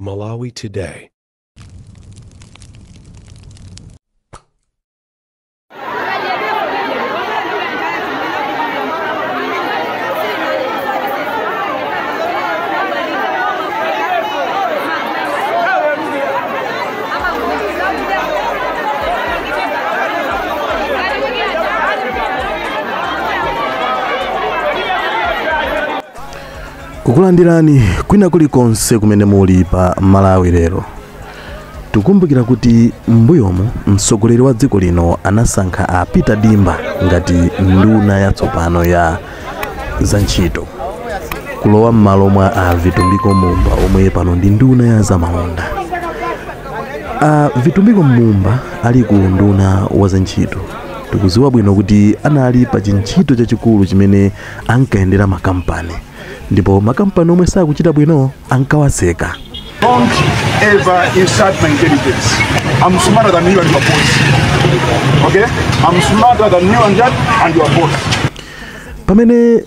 Malawi Today. Kukulandirani kwina kulikonse kumene muli pa Malawi lero. Tikumbukira kuti m'mbuyomu mtsogoleri wa dziko lino anasankha a Peter Dimba ngati nduna yatsopano ya zantchito, kulowa m'malo mwa a Vitumbiko Mumba omwe pano ndi nduna ya zamalonda. A Vitumbiko Mumba ali ku nduna wa zantchito. Tikudziwa bwino kuti anali pa chintchito chachikulu chimene ankayendera makampani, ndipo makampani omwe sakuchita bwino ankawaseka. Don't ever insult my intelligence. I'm smarter than you and your boss. Okay? I'm smarter than you and your boss. Pamene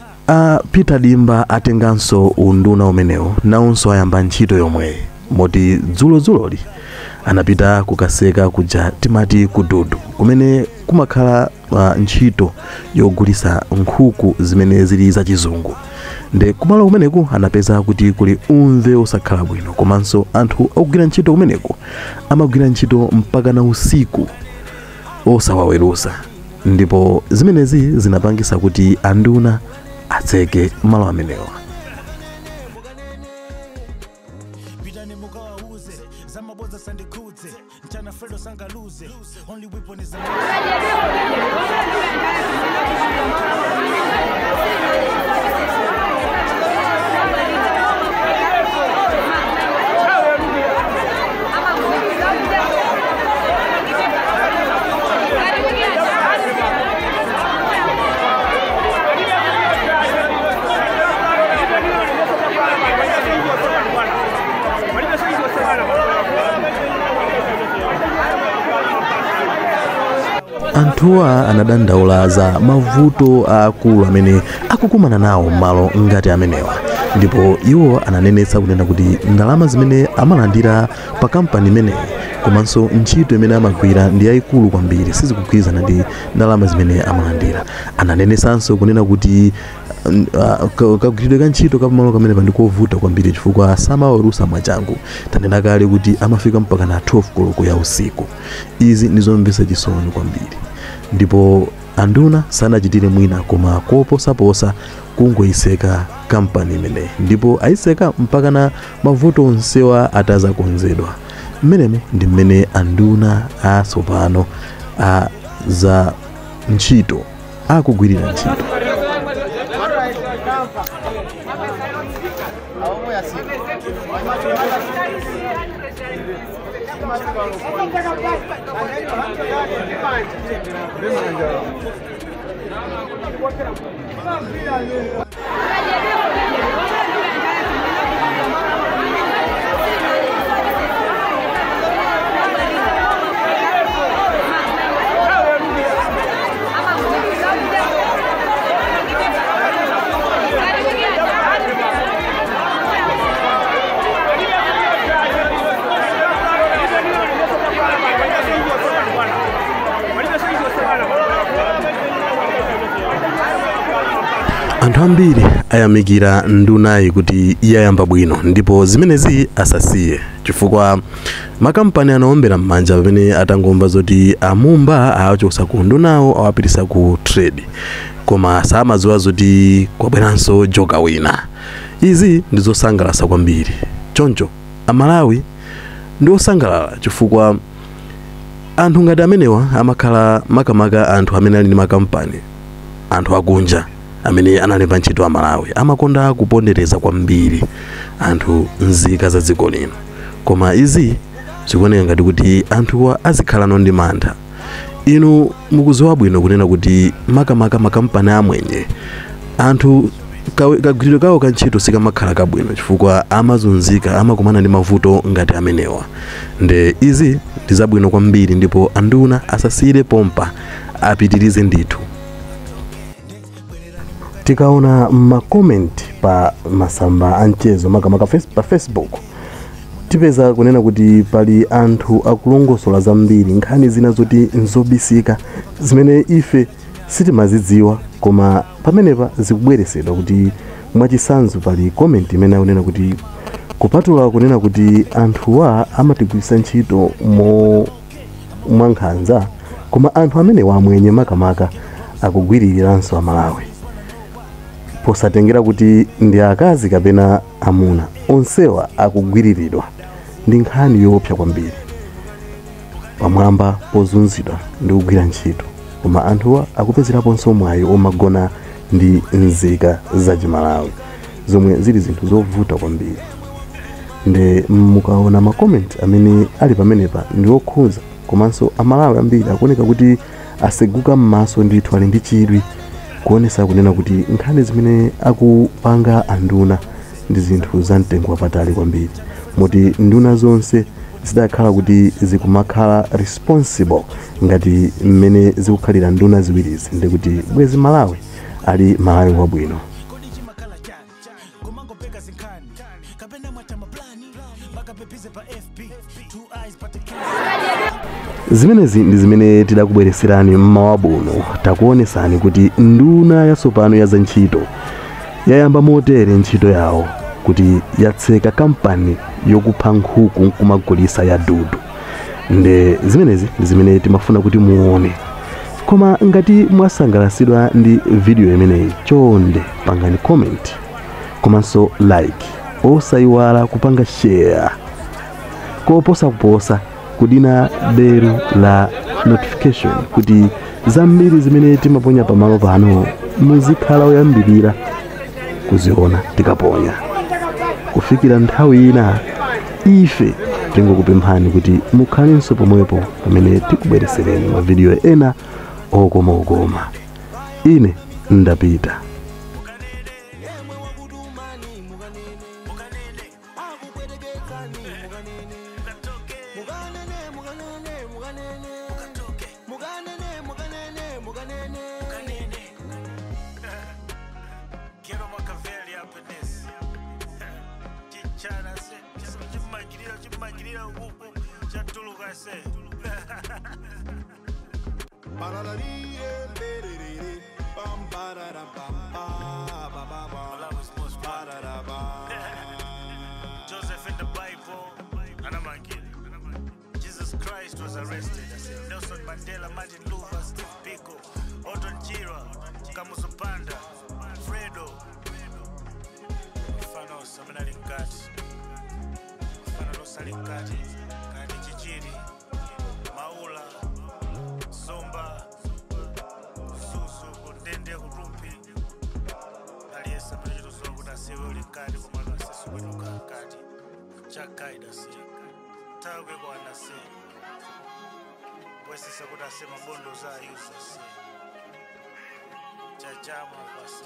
Peter Dimba atenganso unduna umenewo, nawonso ayamba ntchito yomwe moti dzulozuloli anapita kukaseka kuja timati kududu, kumene kumakhala ntchito yogulitsa nkhuku zimene zili zachizungu. Nde kumalo kumeneku anapeza kuti kuli umve osakhala bwino, komanso anthu ogwira ntchito kumeneku amagwira ntchito mpaka na usiku osawaweruza, ndipo zimenezi zinapangisa kuti anduna atseke malo amenewa. Anthuwa anadandaula za mavuto akulu amene akukumana nawo malo ngati amenewa, ndipo iwo ananenetsa kunena kuti ndalama zimene amalandira pa kampani imeneyi komanso ntchito imene amagwira ndi yayikulu kwambiri, sizikugwirizana ndi ndalama zimene amalandira. Ananenetsanso kunena kuti kagwiridwe ka ntchito kapamalo kamenepa ndi kovuta kwambiri chifukwa samaweruza mwachangu. Tanena kale kuti amafika mpaka na 12 koloko ya usiku. Izi ndizomvetsa chisoni kwambiri, ndipo anduna sanachitire mwina koma koposaposa kungoyiseka kampani imeneyi, ndipo ayiseka mpaka na mavuto onsewa atazakonzedwa. Mmenemu ndi mmene anduna atsopano a za ntchito akugwirira ntchito. Anthu ambiri ayamikira ndunayi kuti iyayamba bwino, ndipo zimenezi asasiye chifukwa makampani anaombera m'manja pamene atangomva zoti amumba awachotsa ku ndunawo awapitisa ku trade, koma samadziwa zoti kwabweranso joka wina. Izi ndizosangalatsa kwambiri. Choncho Amalawi ndi osangalala chifukwa anthu ngati amenewa amakhala makamaka anthu amene ali ndi makampani, anthu akunja amene analemba ntchito Amalawi amakonda kupondereza kwambiri anthu nzika za dziko lino, koma izi zikuoneka ngati kuti anthuwa azikhalano ndi mantha. Inu mukudziwa bwino kunena kuti makamaka makampani amwenye anthu kagwiridwe kawo ka ntchito sikamakhala kabwino chifukwa amazunzika, amakumana ndi mavuto ngati amenewa. Nde izi ndi zabwino kwambiri, ndipo anduna asasiyire pompa, apitirize ndithu. Tikaona ma comment pa masamba a mchezo makamaka pa Facebook, Tipeza kunena kuti pali anthu akulongosola zambiri, nkhani zina zoti nzobisika zimene ife sitimazidziwa, koma pamenepa zikubweresedwa. Kuti mwachisanzo pali comment imene akunena kuti kupatula kunena kuti anthuwa amatigwiritsa ntchito mo mwankhanza, koma anthu amene wamwenye makamaka akugwiririranso Amalawi, posatengera kuti ndi akazi kapena amuna, onsewa akugwiriridwa. Ndi nkhani yoopsa kwambiri, pamwamba pozunzidwa ndi kugwira ntchito, koma anthuwa akupezeraponso mwayi omagona ndi nzika zachimalawi, zomwe zili zinthu zovuta kwambiri. Nde mukaona ma comment amene ali pamenepa ndi okhudza, komanso Amalawi ambiri akuoneka kuti aseguka m'maso ndithu, ali ndi chidwi kuonesa kunena kuti nkhani zimene akupanga anduna ndi zinthu za mtengo wapatali kwambiri, moti nduna zonse zidakhala kuti zikumakhala responsible ngati mmene zikukhalira nduna ziwirizi, ndikuti bwezi Malawi ali Malawi wabwino. Kodi chimakhala chani kumangopeka zinkhani kapena mwatama plani makapepize pa FB two eyes pa? Zimenezi ndi zimene tidakubwereserani mmawa buno. Takuonesani kuti nduna yatsopano ya zantchito yayamba motere ntchito yawo, kuti yatseka kampani yokupha nkhuku nkumagulisa ya dudu. Nde zimenezi ndi zimene timafuna kuti muone. Koma ngati mwasangalasidwa ndi video imeneyi, chonde pangani comment komanso like, osayiwala kupanga share, koposa kuposa kudina belu la notification kuti zambiri zimene timaponya pamalo pano muzikhala oyambirira kuziona tikaponya. Kufikira nthawi ina, ife tingokupemphani kuti mukhalenso pomwepo pamene tikubweresereni mavidiyo ena okomaokoma. Ine ndapita. Yemwe wakutumani mukanene, akupweteketsani mukanene, mukanene, mukanene, mukanene, mukanene, mukanene, mukanene. Ghetto Machiavelli up in this. Chichana se, chimagirira chimagirira uku chatuluka se. Bam ba bam ba ba ba ba. Malawi's most wanted. Ba. Joseph in the Bible, Anamangira. Jesus Christ was arrested. Nelson Mandela, Martin Luther, Steve Biko, Orton Chirwa, Kamuzu Banda, Fredo. Mfano samene mkati. Mfano losali mkati. Kati Chichiri, Maula, Zomba, Zuzu, Kundende, Kurumpi. Aliyesa amene chitozola kuti asiwe uli mkati, koma asesukwenuka mkati. Chakaida se. Takwe kwana se. Bwesesa kuti ase mabondo za ayuza se. Chachama pase.